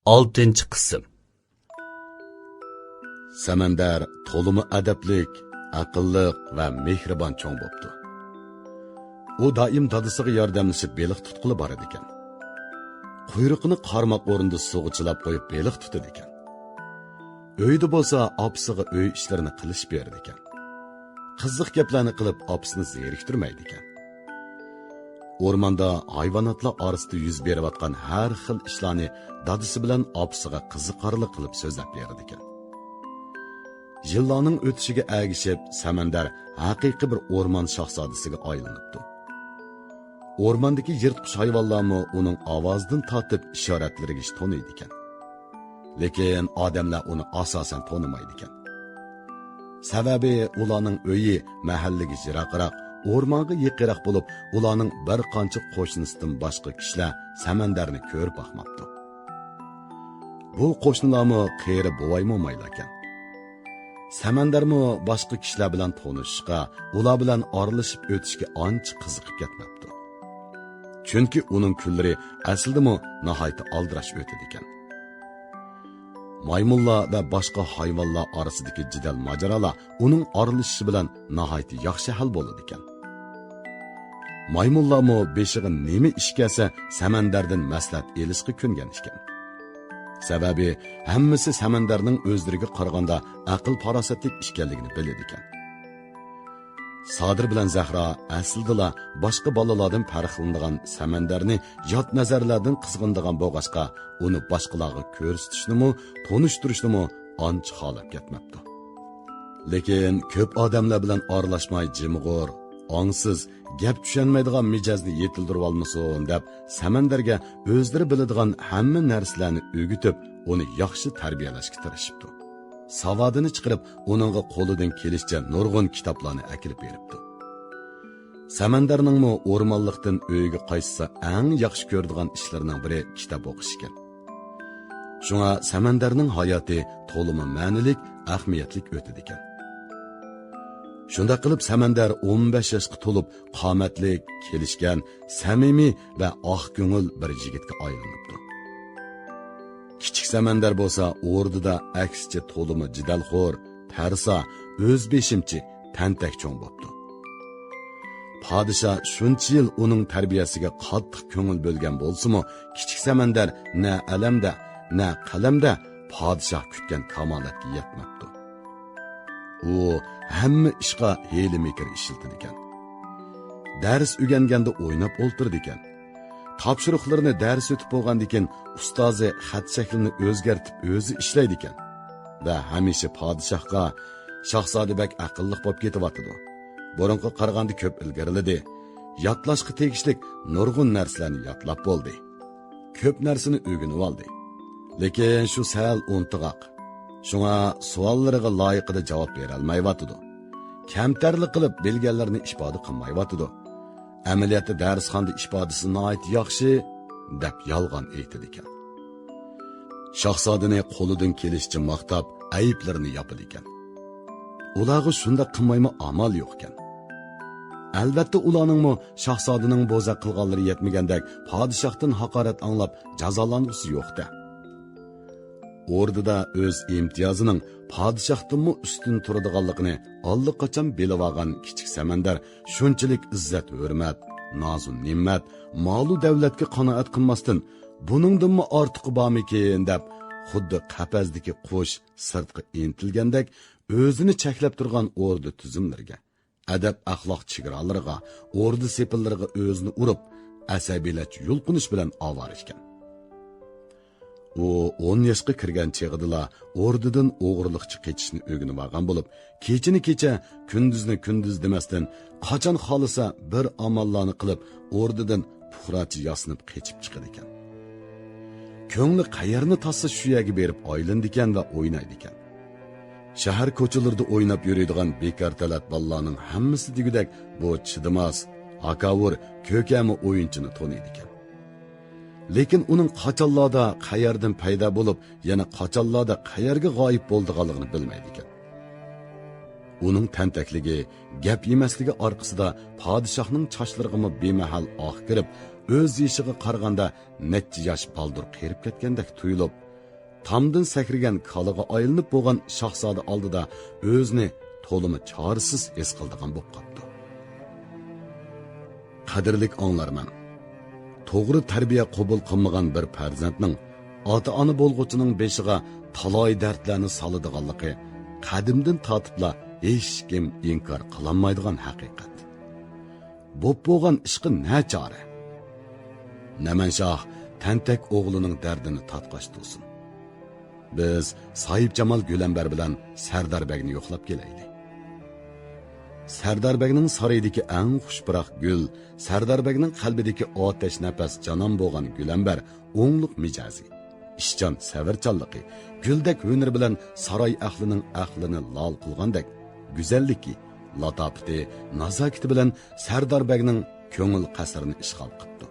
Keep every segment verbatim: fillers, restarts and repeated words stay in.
ئالتىنچى قىسىم. سەمەندەر تولىمۇ ئەدەپلىك، ئەقىللىق ۋە مېھرىبان چوڭ بوپتۇ. ئۇ دائىم دادىسىغا ياردەملىشىپ بېلىق تۇتقىلى بارىدىكەن. قۇيرۇقىنى قارماق ئورنىدا سۇغا چىلاپ قويۇپ بېلىق تۇتىدىكەن. ئۆيدە بولسا ئاپىسىغا ئۆي ئىشلىرىنى قىلىشىپ بېرىدىكەن. قىزىق گەپلەرنى قىلىپ ئاپىسىنى زېرىكتۈرمەيدىكەن. ئورماندا ھايۋاناتلار ئارىسىدا يۈز بېرىۋاتقان ھەر خىل ئىشلارنى دادىسى بىلەن ئاپىسىغا قىزىقارلىق قىلىپ سۆزلەپ بېرىدىكەن. يىللارنىڭ ئۆتۈشىگە ئەگىشىپ، سەمەندەر ھەقىقىي بىر ئورمان شاھزادىسىگە ئايلىنىپتۇ. ئورماندىكى يىرتقۇچ ھايۋانلارمۇ ئۇنىڭ ئاۋازىدىن تارتىپ ئىشارەتلىرىگىچە تونۇيدىكەن. لېكىن ئادەملەر ئۇنى ئاساسەن تونۇمايدىكەن. سەۋەبى، ئۇلارنىڭ ئۆيى مەھەللىگە يىراقراق، ئورمانغا يېقىنراق بولۇپ، ئۇلارنىڭ بىر قانچە قوشنىسىدىن باشقا كىشىلەر سەمەندەرنى كۆرۈپ باقماپتۇ. بۇ قوشنىلارمۇ قېرى بوۋاي-مومايلاركەن. سەمەندەرمۇ باشقا كىشىلەر بىلەن تونۇشۇشقا، ئۇلار بىلەن ئارىلىشىپ ئۆتۈشكە ئانچە قىزىقىپ كەتمەپتۇ. چۈنكى ئۇنىڭ كۈنلىرى ئەسلىدىمۇ ناھايىتى ئالدىراش ئۆتىدىكەن. مايمۇنلار ۋە باشقا ھايۋانلار ئارىسىدىكى جېدەل-ماجىرالار ئۇنىڭ ئارىلىشىشى بىلەن ناھايىتى ياخشى ھەل بولىدىكەن. مايمۇنلارمۇ بېشىغا نېمە ئىش كەلسە، سەمەندەردىن مەسلىھەت ئېلىشقا كۆنگەن ئىكەن. سەۋەبى، ھەممىسى سەمەندەرنىڭ ئۆزلىرىگە قارىغاندا ئەقىل-پاراسەتلىك ئىكەنلىكىنى بىلىدىكەن. سادىر بىلەن زەھرا ئەسلىدىلا باشقا بالىلاردىن پەرقلىنىدىغان سەمەندەرنى يات نەزەرلەردىن قىزغىنىدىغان بولغاچقا، ئۇنى باشقىلارغا كۆرسىتىشنىمۇ، تونۇشتۇرۇشنىمۇ ئانچە خالاپ كەتمەپتۇ. لېكىن كۆپ ئادەملەر بىلەن ئارىلاشماي جىمغۇر، ئاڭسىز، گەپ چۈشەنمەيدىغان مىجەزنى يېتىلدۈرۈۋالمىسۇن دەپ، سەمەندەرگە ئۆزلىرى بىلىدىغان ھەممە نەرسىلەرنى ئۆگىتىپ، ئۇنى ياخشى تەربىيەلەشكە تىرىشىپتۇ. ساۋادىنى چىقىرىپ، ئۇنىڭغا قولىدىن كېلىشىچە نۇرغۇن كىتابلارنى ئەكىرىپ بېرىپتۇ. سەمەندەرنىڭمۇ ئورمانلىقتىن ئۆيىگە قايتسا ئەڭ ياخشى كۆرىدىغان ئىشلىرىنىڭ بىرى كىتاب ئوقۇش ئىكەن. شۇڭا سەمەندەرنىڭ ھاياتى تولىمۇ مەنىلىك، ئەھمىيەتلىك ئۆتىدىكەن. شۇنداق قىلىپ سەمەندەر ئون بەش ياشقا تولۇپ، قامەتلىك، كېلىشكەن، سەمىمىي ۋە ئاق كۆڭۈل بىر يىگىتكە ئايلىنىپتۇ. كىچىك سەمەندەر بولسا ئوردىدا ئەكسىچە تولىمۇ جېدەلخور، تەرسا، ئۆزبېشىمچى، تەنتەك چوڭ بوپتۇ. پادىشاھ شۇنچە يىل ئۇنىڭ تەربىيەسىگە قاتتىق كۆڭۈل بۆلگەن بولسىمۇ، كىچىك سەمەندەر نە ئەلەمدە، نە قەلەمدە پادىشاھ كۈتكەن كامالەتكە يەتمەپتۇ. ئۇ ھەممە ئىشقا ھىيلە-مىكىر ئىشلىتىدىكەن. دەرس ئۆگەنگەندە ئويناپ ئولتۇرىدىكەن. تاپشۇرۇقلىرىنى دەرس ئۆتۈپ بولغاندىن كېيىن ئۇستازى خەت شەكلىنى ئۆزگەرتىپ ئۆزى ئىشلەيدىكەن. ۋە ھەمىشە پادىشاھقا، «شاھزادە بەك ئەقىللىق بولۇپ كېتىۋاتىدۇ. بۇرۇنقىغا قارىغاندا كۆپ ئىلگىرىلىدى. ياتلاشقا تېگىشلىك نۇرغۇن نەرسىلەرنى ياتلاپ بولدى. كۆپ نەرسىنى ئۆگىنىۋالدى. لېكىن شۇ سەل ئۇنتۇغاق. شۇڭا سوئاللىرىغا لايىقىدا جاۋاب بېرەلمەيۋاتىدۇ. كەمتەرلىك قىلىپ بىلگەنلىرىنى ئىپادە قىلمايۋاتىدۇ. ئەمەلىيەتتە دەرسخانىدا ئىپادىسى ناھايىتى ياخشى» دەپ يالغان ئېيتىدىكەن. شاھزادىنى قولىدىن كېلىشىچە ماختاپ، ئەيىبلىرىنى ياپىدىكەن. ئۇلارغا شۇنداق قىلمايمۇ ئامال يوقكەن. ئەلۋەتتە، ئۇلارنىڭمۇ شاھزادىنىڭ بوزەك قىلغانلىرى يەتمىگەندەك، پادىشاھتىن ھاقارەت ئاڭلاپ جازالانغۇسى يوق-دە. ئوردىدا ئۆز ئىمتىيازىنىڭ پادىشاھتىنمۇ ئۈستۈن تۇرىدىغانلىقىنى ئاللىقاچان بىلىۋالغان كىچىك سەمەندەر شۇنچىلىك ئىززەت-ھۆرمەت، نازۇ-نېمەت، مالۇ دەۋلەتكە قانائەت قىلماستىن، «بۇنىڭدىنمۇ ئارتۇقى بارمىكىن؟» دەپ، خۇددى قەپەستىكى قۇش سىرتقا ئىنتىلگەندەك، ئۆزىنى چەكلەپ تۇرغان ئوردا تۈزۈملىرىگە، ئەدەپ-ئەخلاق چېگرالىرىغا، ئوردا سېپىللىرىغا ئۆزىنى ئۇرۇپ، ئەسەبىيلەرچە يۇلقۇنۇش بىلەن ئاۋارە ئىكەن. ئۇ ئون ياشقا كىرگەن چېغىدىلا ئوردىدىن ئوغرىلىقچە قېچىشنى ئۆگىنىۋالغان بولۇپ، كېچىنى كېچە، كۈندۈزنى كۈندۈز دېمەستىن، قاچان خالىسا بىر ئاماللارنى قىلىپ، ئوردىدىن پۇقراچە ياسىنىپ قېچىپ چىقىدىكەن. كۆڭلى قەيەرنى تارتسا، شۇ يەرگە بېرىپ ئايلىنىدىكەن ۋە ئوينايدىكەن. شەھەر كوچىلىرىدا ئويناپ يۈرىدىغان بىكار تەلەت بالىلارنىڭ ھەممىسى دېگۈدەك بۇ چىدىماس، ھاكاۋۇر، كۆكەمە ئويۇنچىنى تونۇيدىكەن. لېكىن ئۇنىڭ قاچانلاردا قەيەردىن پەيدا بولۇپ، يەنە قاچانلاردا قەيەرگە غايىب بولىدىغانلىقىنى بىلمەيدىكەن. ئۇنىڭ تەنتەكلىكى، گەپ يېمەسلىكى ئارقىسىدا پادىشاھنىڭ چاچلىرىغىمۇ بىمەھەل ئاق كىرىپ، ئۆز يېشىغا قارىغاندا نەچچە ياش بالدۇر قېرىپ كەتكەندەك تۇيۇلۇپ، تامدىن سەكرىگەن كالىغا ئايلىنىپ بولغان شاھزادە ئالدىدا ئۆزىنى تولىمۇ چارىسىز ھېس قىلىدىغان بولۇپ قاپتۇ. قەدىرلىك ئاڭلارمەن! توغرا تەربىيە قوبۇل قىلمىغان بىر پەرزەنتنىڭ ئاتا-ئانا بولغۇچىنىڭ بېشىغا تالاي دەردلەرنى سالىدىغانلىقى قەدىمدىن تارتىپلا ھېچكىم ئىنكار قىلالمايدىغان ھەقىقەت. بوپ بولغان ئىشقا نە چارە؟ نەمەنشاھ تەنتەك ئوغلىنىڭ دەردىنى تارتقاچ تۇرسۇن. بىز ساھىبجامال گۈلەمبەر بىلەن سەردار بەگنى يوقلاپ كېلەيلى. سەردار بەگنىڭ سارىيىدىكى ئەڭ خۇش پۇراق گۈل، سەردار بەگنىڭ قەلبىدىكى ئاتەش نەپەس جانان بولغان گۈلەمبەر ئوڭلۇق مىجەزى، ئىشچان سەۋرچانلىقى، گۈلدەك ھۈنىرى بىلەن ساراي ئەھلىنىڭ ئەقلىنى لال قىلغاندەك گۈزەللىكى، لاتاپىتى، نازاكىتى بىلەن سەردار بەگنىڭ كۆڭۈل قەسرىنى ئىشغال قىپتۇ.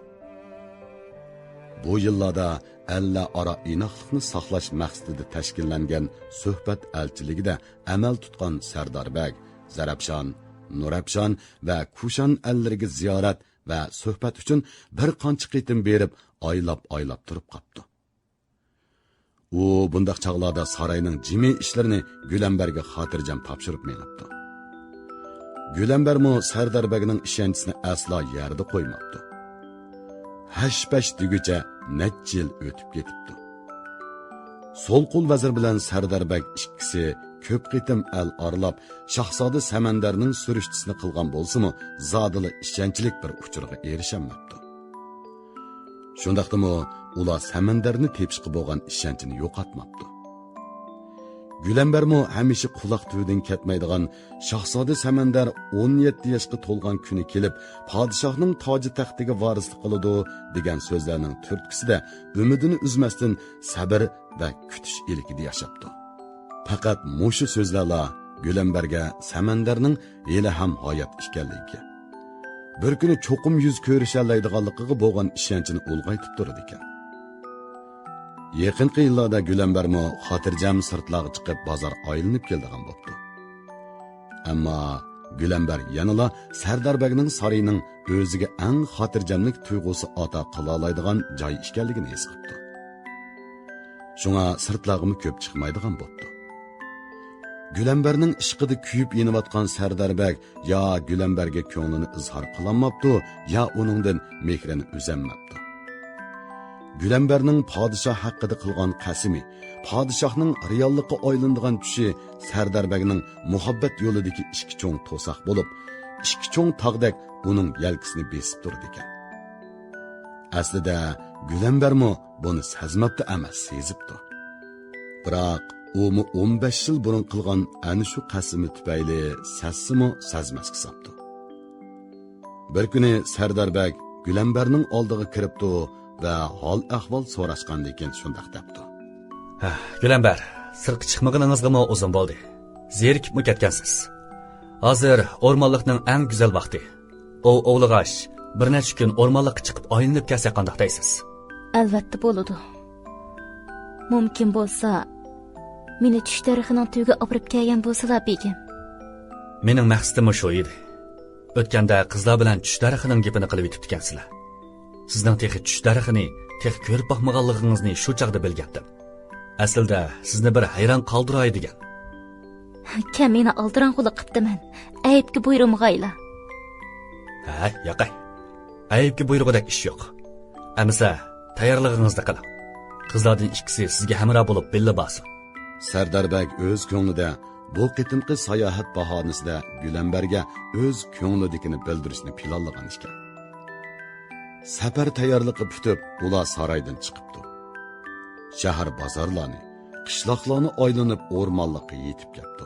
بۇ يىللاردا ئەللەر ئارا ئىناقلىقنى ساقلاش مەقسىتىدە تەشكىللەنگەن سۆھبەت ئەلچىلىكىدە ئەمەل تۇتقان سەردار بەگ زەرەپشان، نۇرەپشان ۋە كۇشان ئەللىرىگە زىيارەت ۋە سۆھبەت ئۈچۈن بىر قانچە قېتىم بېرىپ، ئايلاپ-ئايلاپ تۇرۇپ قاپتۇ. ئۇ بۇنداق چاغلاردا ساراينىڭ جىمى ئىشلىرىنى گۈلەمبەرگە خاتىرجەم تاپشۇرۇپ مېڭىپتۇ. گۈلەمبەرمۇ سەردار بەگنىڭ ئىشەنچىسىنى ئەسلا يەردە قويماپتۇ. ھەش-پەش دېگۈچە نەچچە يىل ئۆتۈپ كېتىپتۇ. سول قول ۋەزىر بىلەن سەردار بەگ ئىككىسى كۆپ قېتىم ئەل ئارىلاپ، شاھزادە سەمەندەرنىڭ سۈرۈشتىسىنى قىلغان بولسىمۇ، زادىلا ئىشەنچلىك بىر ئۇچۇرغا ئېرىشەلمەپتۇ. شۇنداقتىمۇ ئۇلار سەمەندەرنى تېپىشقا بولغان ئىشەنچىنى يوقاتماپتۇ. گۈلەمبەرمۇ ھەمىشە قۇلاق تۈۋىدىن كەتمەيدىغان شاھزادە سەمەندەر ئون يەتتە ياشقا تولغان كۈنى كېلىپ، پادىشاھنىڭ تاجى تەختىگە ۋارىسلىق قىلىدۇ دېگەن سۆزلەرنىڭ تۈرتكىسىدە ئۈمىدىنى ئۈزمەستىن سەبرى ۋە كۈتۈش ئىلكىدە ياشاپتۇ. پەقەت مۇشۇ سۆزلەرلا گۈلەمبەرگە سەمەندەرنىڭ ھېلىھەم ھايات ئىكەنلىكىگە، بىر كۈنى چوقۇم يۈز كۆرۈشەلەيدىغانلىقىغا بولغان ئىشەنچىنى ئۇلغايتىپ تۇرىدىكەن. يېقىنقى يىللاردا گۈلەمبەرمۇ خاتىرجەم سىرتلارغا چىقىپ، بازار ئايلىنىپ كېلىدىغان بوپتۇ. ئەمما گۈلەمبەر يەنىلا سەردار بەگنىڭ سارىيىنىڭ ئۆزىگە ئەڭ خاتىرجەملىك تۇيغۇسى ئاتا قىلالايدىغان جاي ئىكەنلىكىنى ھېس قىپتۇ. شۇڭا سىرتلارغىمۇ كۆپ چىقمايدىغان بوپتۇ. گۈلەمبەرنىڭ ئىشقىدا كۆيۈپ يېنىۋاتقان سەردار بەگ يا گۈلەمبەرگە كۆڭلىنى ئىزھار قىلالماپتۇ، يا ئۇنىڭدىن مېھرىنى ئۈزەلمەپتۇ. گۈلەمبەرنىڭ پادىشاھ ھەققىدە قىلغان قەسىمى، پادىشاھنىڭ رېئاللىققا ئايلىنىدىغان چۈشى سەردار بەگنىڭ مۇھەببەت يولىدىكى ئىككى چوڭ توساق بولۇپ، ئىككى چوڭ تاغدەك ئۇنىڭ يەلكىسىنى بېسىپ تۇرىدىكەن. ئەسلىدە گۈلەمبەرمۇ بۇنى سەزمەپتۇ ئەمەس، سېزىپتۇ. بىراق ئۇمۇ ئون بەش يىل بۇرۇن قىلغان ئەنە شۇ قەسىمى تۈپەيلى سەزسىمۇ سەزمەسكە ساپتۇ. بىر كۈنى سەردار بەگ گۈلەمبەرنىڭ ئالدىغا كىرىپتۇ ۋە ھال-ئەھۋال سوراشقاندىن كېيىن شۇنداق دەپتۇ. ھە، گۈلەمبەر، سىرتقا چىقمىغىنىڭىزغىمۇ ئۇزۇن بولدى. زېرىكىپمۇ كەتكەنسىز. ھازىر ئورمانلىقنىڭ ئەڭ گۈزەل ۋاقتى. ئوۋ ئوۋلىغاچ، بىر نەچچە كۈن ئورمانلىققا چىقىپ ئايلىنىپ كەلسەك قانداق دەيسىز؟ ئەلۋەتتە بولىدۇ. مۇمكىن بولسا، مېنى چۈش دەرىخىنىڭ تۈۋىگە ئاپىرىپ كەلگەن بولسىلا، بېگىم. مېنىڭ مەقسىتىممۇ شۇ ئىدى. ئۆتكەندە قىزلار بىلەن چۈش دەرىخىنىڭ گېپىنى قىلىۋېتىپتىكەنسىلەر. سىزنىڭ تېخى چۈش دەرىخىنى تېخى كۆرۈپ باقمىغانلىقىڭىزنى شۇ چاغدا بىلگەنتىم. ئەسلىدە سىزنى بىر ھەيران قالدۇراي دېگەن. كەم مېنى ئالدىراڭغۇلۇق قىپتىمەن. ئەيىبكە بۇيرۇمىغايلا. ھە، ياقەي. ئەيىبكە بۇيرۇغۇدەك ئىش يوق. ئەمىسە، تەييارلىقىڭىزنى قىلىڭ. قىزلاردىن ئىككىسى سىزگە ھەمراھ بولۇپ بىللە بارسۇن. سەردار بەگ ئۆز كۆڭلىدە بۇ قېتىمقى ساياھەت باھانىسىدە گۈلەمبەرگە ئۆز كۆڭلىدىكىنى بىلدۈرۈشنى پىلانلىغان ئىكەن. سەپەر تەييارلىقى پۈتۈپ، ئۇلار سارايدىن چىقىپتۇ. شەھەر بازارلارنى، قىشلاقلارنى ئايلىنىپ، ئورمانلىققا يېتىپ كەپتۇ.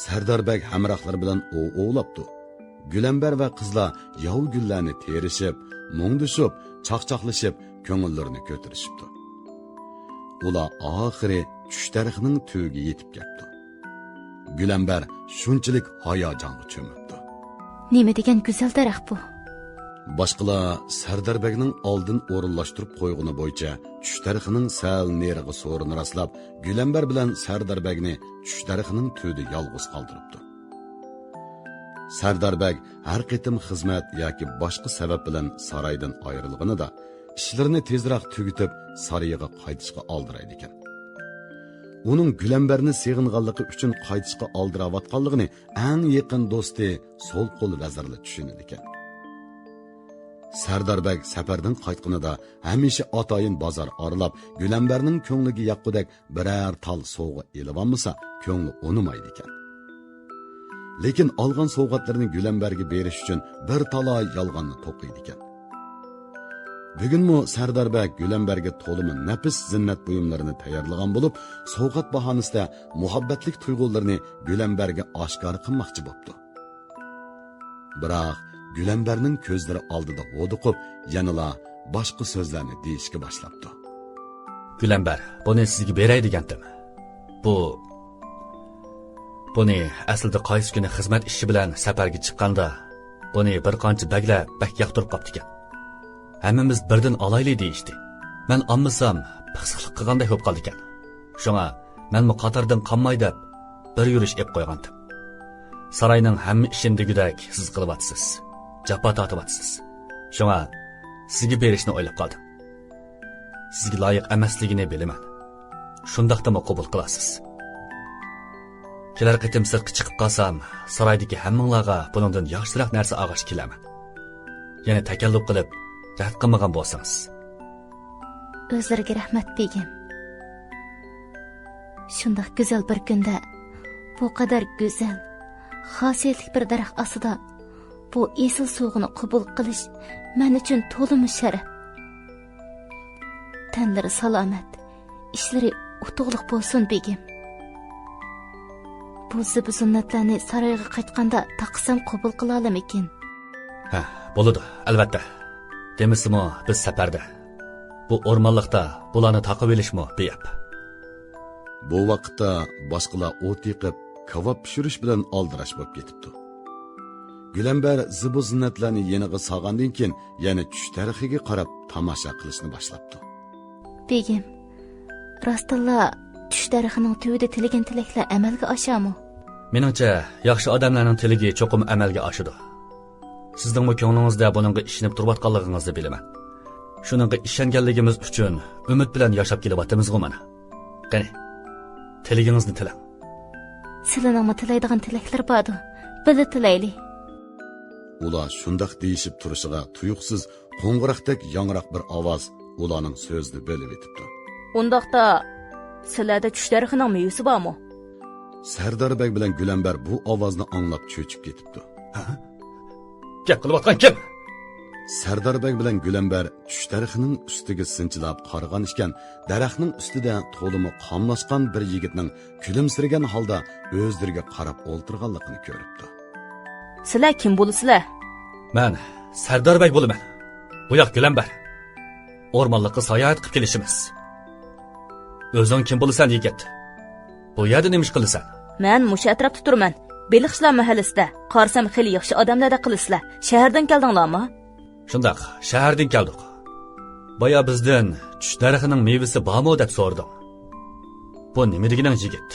سەردار بەگ ھەمراھلىرى بىلەن ئوۋ ئوۋلاپتۇ. گۈلەمبەر ۋە قىزلار ياۋا گۈللەرنى تېرىشىپ، مۇڭدىشىپ، چاقچاقلىشىپ، كۆڭۈللىرىنى كۆتۈرۈشۈپتۇ. ئۇلار ئاخىرى چۈش دەرىخىنىڭ تۈۋىگە يېتىپ كەپتۇ. گۈلەمبەر شۇنچىلىك ھاياجانغا چۆمۈپتۇ. نېمە دېگەن گۈزەل دەرەخ بۇ! باشقىلار سەردار بەگنىڭ ئالدىن ئورۇنلاشتۇرۇپ قويغىنى بويىچە چۈش دەرىخىنىڭ سەل نېرىغا سورۇنى راسلاپ، گۈلەمبەر بىلەن سەردار بەگنى چۈش دەرىخىنىڭ تۈۋىدە يالغۇز قالدۇرۇپتۇ. سەردار بەگ ھەر قېتىم خىزمەت ياكى باشقا سەۋەب بىلەن سارايدىن ئايرىلغىنىدا، ئىشلىرىنى تېزرەك تۈگىتىپ، سارىيىغا قايتىشقا ئالدىرايدىكەن. ئۇنىڭ گۈلەمبەرنى سېغىنغانلىقى ئۈچۈن قايتىشقا ئالدىراۋاتقانلىقىنى ئەڭ يېقىن دوستى سول قول ۋەزىرلا چۈشىنىدىكەن. سەردار بەگ سەپەردىن قايتقىنىدا ھەمىشە ئاتايىن بازار ئارىلاپ، گۈلەمبەرنىڭ كۆڭلىگە ياققۇدەك بىرەر تال سوۋغا ئېلىۋالمىسا، كۆڭلى ئۇنىمايدىكەن. لېكىن ئالغان سوۋغاتلىرىنى گۈلەمبەرگە بېرىش ئۈچۈن بىر تالاي يالغاننى توقۇيدىكەن. بۈگۈنمۇ سەردار بەگ گۈلەمبەرگە تولىمۇ نەپىس زىننەت بۇيۇملىرىنى تەييارلىغان بولۇپ، سوۋغات باھانىسىدە مۇھەببەتلىك تۇيغۇلىرىنى گۈلەمبەرگە ئاشكارا قىلماقچى بوپتۇ. بىراق، گۈلەمبەرنىڭ كۆزلىرى ئالدىدا ھودۇقۇپ، يەنىلا باشقا سۆزلەرنى دېيىشكە باشلاپتۇ. گۈلەمبەر، بۇنى سىزگە بېرەي دېگەنتىم. بۇ، بۇنى ئەسلىدە قايسى كۈنى خىزمەت ئىشى بىلەن سەپەرگە چىققاندا، بۇنى بىر قانچە بەگلەر بەك ياقتۇرۇپ قاپتىكەن. ھەممىمىز بىردىن ئالايلى دېيىشتى. مەن ئالمىسام، پىخسىقلىق قىلغاندەك بولۇپ قالىدىكەن. شۇڭا مەنمۇ قاتاردىن قالماي دەپ، بىر يۈرۈش ئېلىپ قويغانتىم. ساراينىڭ ھەممە ئىشىنى دېگۈدەك سىز قىلىۋاتىسىز. جاپا تارتىۋاتىسىز. شۇڭا سىزگە بېرىشنى ئويلاپ قالدىم. سىزگە لايىق ئەمەسلىكىنى بىلىمەن. شۇنداقتىمۇ قوبۇل قىلارسىز. كېلەر قېتىم سىرتقا چىقىپ قالسام، سارايدىكى ھەممىڭلارغا بۇنىڭدىن ياخشىراق نەرسە ئالغاچ كېلەرمەن. يەنە تەكەللۇپ قىلىپ، رەت قىلمىغان بولسىڭىز. ئۆزلىرىگە رەھمەت، بېگىم. شۇنداق گۈزەل بىر كۈندە، بۇ قەدەر گۈزەل، خاسىيەتلىك بىر دەرەخ ئاستىدا بۇ ئېسىل سوۋغىنى قوبۇل قىلىش مەن ئۈچۈن تولىمۇ شەرەپ. تەنلىرى سالامەت، ئىشلىرى ئۇتۇقلۇق بولسۇن، بېگىم. بۇ زىبۇ زىننەتلەرنى سارايغا قايتقاندا تاقىسام قوبۇل قىلالىمىكىن؟ ھە، بولىدۇ، ئەلۋەتتە. دېمىسىمۇ، بىز سەپەردە. بۇ ئورمانلىقتا بۇلارنى تاقىۋېلىشمۇ بىئەپ. بۇ ۋاقىتتا باشقىلار ئوت يېقىپ، كاۋاپ پىشۇرۇش بىلەن ئالدىراش بولۇپ كېتىپتۇ. گۈلەمبەر زىبۇ زىننەتلەرنى يېنىغا سالغاندىن كېيىن، يەنە چۈش دەرىخىگە قاراپ تاماشا قىلىشنى باشلاپتۇ. بېگىم، راستتىنلا چۈش دەرىخىنىڭ تۈۋىدە تىلىگەن تىلەكلەر ئەمەلگە ئاشامۇ؟ مېنىڭچە، ياخشى ئادەملەرنىڭ تىلىكى چوقۇم ئەمەلگە ئاشىدۇ. سىزنىڭمۇ كۆڭلىڭىزدە بۇنىڭغا ئىشىنىپ تۇرۇۋاتقانلىقىڭىزنى بىلىمەن. شۇنىڭغا ئىشەنگەنلىكىمىز ئۈچۈن ئۈمىد بىلەن ياشاپ كېلىۋاتىمىزغۇ مانا. قېنى، تىلىكىڭىزنى تىلەڭ. سىلىنىڭمۇ تىلەيدىغان تىلەكلىرى باردۇ. بىللە تىلەيلى. ئۇلار شۇنداق دېيىشىپ تۇرۇشىغا تۇيۇقسىز قوڭغۇراقتەك ياڭراق بىر ئاۋاز ئۇلارنىڭ سۆزىنى بۆلۈۋېتىپتۇ. ئۇنداقتا، سىلەردە چۈش دەرىخىنىڭ مېۋىسى بارمۇ؟ سەردار بەگ بىلەن گۈلەمبەر بۇ ئاۋازنى ئاڭلاپ چۆچۈپ كېتىپتۇ. ھە؟ گەپ قىلىۋاتقان كىم؟ سەردار بەگ بىلەن گۈلەمبەر چۈش دەرىخىنىڭ ئۈستىگە سىنچىلاپ قارىغان ئىكەن، دەرەخنىڭ ئۈستىدە تولىمۇ قاملاشقان بىر يىگىتنىڭ كۈلۈمسىرىگەن ھالدا ئۆزلىرىگە قاراپ ئولتۇرغانلىقىنى كۆرۈپتۇ. سىلەر كىم بولىسىلەر؟ مەن سەردار بەگ بولىمەن. بۇ ياق گۈلەمبەر. ئورمانلىققا ساياھەت قىلىپ كېلىشىمىز. ئۆزۈڭ كىم بولىسەن، يىگىت؟ بۇ يەردە نېمە ئىش قىلىسەن؟ مەن مۇشۇ ئەتراپتا تۇرىمەن. بېلىقچىلار مەھەللىسىدە. قارىسام، خېلى ياخشى ئادەملەردەك قىلىسىلەر. شەھەردىن كەلدىڭلارمۇ؟ شۇنداق، شەھەردىن كەلدۇق. بايا بىزدىن چۈش دەرىخىنىڭ مېۋىسى بارمۇ دەپ سورىدىڭ. بۇ نېمە دېگىنىڭ، يىگىت؟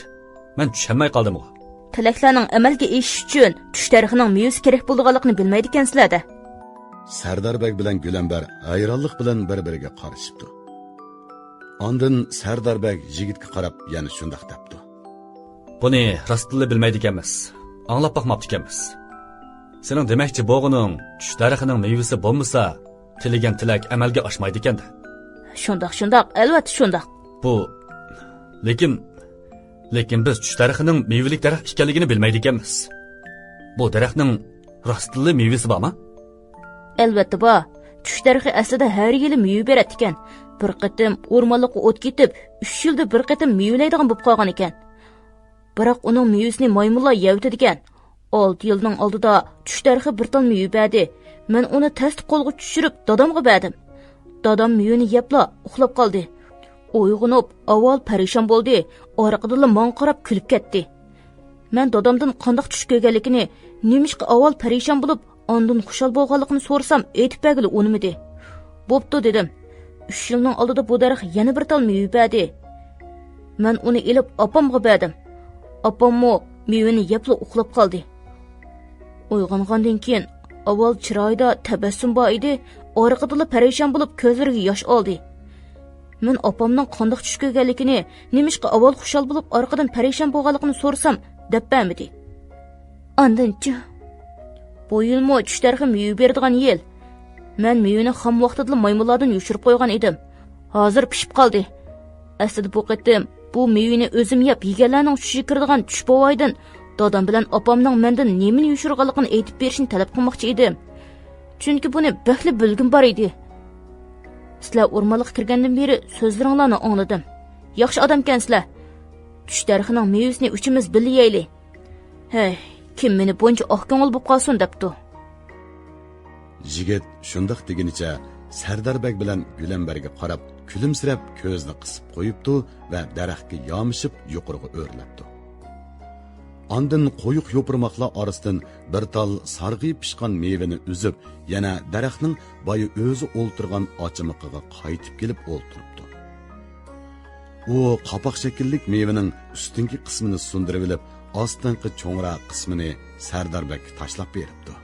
مەن چۈشەنمەي قالدىمغۇ؟ تىلەكلەرنىڭ ئەمەلگە ئېشىشى ئۈچۈن چۈش دەرىخىنىڭ مېۋىسى كېرەك بولىدىغانلىقىنى بىلمەيدىكەنسىلەر-دە. سەردار بەگ بىلەن گۈلەمبەر ھەيرانلىق بىلەن بىر-بىرىگە قارىشىپتۇ. ئاندىن سەردار بەگ يىگىتكە قاراپ يەنە شۇنداق دەپتۇ. بۇنى راستتىنلا بىلمەيدىكەنمىز. ئاڭلاپ باقماپتىكەنمىز. سېنىڭ دېمەكچى بولغىنىڭ، چۈش دەرىخىنىڭ مېۋىسى بولمىسا، تىلىگەن تىلەك ئەمەلگە ئاشمايدىكەن-دە. شۇنداق، شۇنداق، ئەلۋەتتە شۇنداق. بۇ، لېكىن، لېكىن بىز چۈش دەرىخىنىڭ مېۋىلىك دەرەخ ئىكەنلىكىنى بىلمەيدىكەنمىز. بۇ دەرەخنىڭ راستتىنلا مېۋىسى بارمۇ؟ ئەلۋەتتە بار. چۈش دەرىخى ئەسلىدە ھەر يىلى مېۋە بېرەتتىكەن. بىر قېتىم ئورمانلىققا ئوت كېتىپ، ئۈچ يىلدا بىر قېتىم مېۋىلەيدىغان بولۇپ قالغانىكەن. بىراق ئۇنىڭ مېۋىسىنى مايمۇنلار يەۋېتىدىكەن. ئالتە يىلنىڭ ئالدىدا چۈش دەرىخى بىر تال مېۋە بەردى. مەن ئۇنى تەستە قولغا چۈشۈرۈپ، دادامغا بەردىم. دادام مېۋىنى يەپلا ئۇخلاپ قالدى. ئويغىنىپ، ئاۋۋال پەرىشان بولدى، ئارقىدىنلا ماڭا قاراپ كۈلۈپ كەتتى. مەن دادامدىن قانداق چۈش كۆرگەنلىكىنى، نېمىشقا ئاۋۋال پەرىشان بولۇپ، ئاندىن خۇشال بولغانلىقىنى سورىسام، ئېيتىپ بەرگىلى ئۇنىمىدى. بوپتۇ، دېدىم. ئۈچ يىلنىڭ ئالدىدا بۇ دەرەخ يەنە بىر تال مېۋە بەردى. مەن ئۇنى ئېلىپ ئاپامغا بەردىم. ئاپاممۇ مېۋىنى يەپلا ئۇخلاپ قالدى. ئويغانغاندىن كېيىن، ئاۋۋال چىرايىدا تەبەسسۇم بار ئىدى، ئارقىدىنلا پەرىشان بولۇپ كۆزلىرىگە ياش ئالدى. مەن ئاپامنىڭ قانداق چۈش كۆرگەنلىكىنى، نېمىشقا ئاۋۋال خۇشال بولۇپ ئارقىدىن پەرىشان بولغانلىقىنى سورىسام، دەپ بەرمىدى. ئاندىنچۇ؟ بۇ يىلمۇ چۈش دەرىخى مېۋە بېرىدىغان يىل. مەن مېۋىنى خام ۋاقتىدىلا مايمۇنلاردىن يوشۇرۇپ قويغان ئىدىم. ھازىر پىشىپ قالدى. ئەسلىدە بۇ قېتىم بۇ مېۋىنى ئۆزۈم يەپ يېگەنلەرنىڭ چۈشىگە كىرىدىغان چۈش بوۋايدىن دادام بىلەن ئاپامنىڭ مەندىن نېمىنى يوشۇرغانلىقىنى ئېيتىپ بېرىشىنى تەلەپ قىلماقچى ئىدىم. چۈنكى بۇنى بەكلا بىلگۈم بار ئىدى. سىلەر ئورمانلىققا كىرگەندىن بېرى سۆزلىرىڭلارنى ئاڭلىدىم. ياخشى ئادەمكەنسىلەر. چۈش دەرىخىنىڭ مېۋىسىنى ئۈچىمىز بىللە يەيلى. ھەي، كىم مېنى بۇنچە ئاق كۆڭۈل بولۇپ قالسۇن دەپتۇ؟ يىگىت شۇنداق دېگىنىچە سەردار بەگ بىلەن گۈلەمبەرگە قاراپ كۈلۈمسىرەپ كۆزىنى قىسىپ قويۇپتۇ ۋە دەرەخكە يامىشىپ يۇقىرىغا ئۆرلەپتۇ. ئاندىن قويۇق يوپۇرماقلار ئارىسىدىن بىر تال سارغىيىپ پىشقان مېۋىنى ئۈزۈپ، يەنە دەرەخنىڭ بايا ئۆزى ئولتۇرغان ئاچىمىقىغا قايتىپ كېلىپ ئولتۇرۇپتۇ. ئۇ قاپاق شەكىللىك مېۋىنىڭ ئۈستۈنكى قىسمىنى سۇندۇرۇۋېلىپ، ئاستىنقى چوڭراق قىسمىنى سەردار بەگكە تاشلاپ بېرىپتۇ.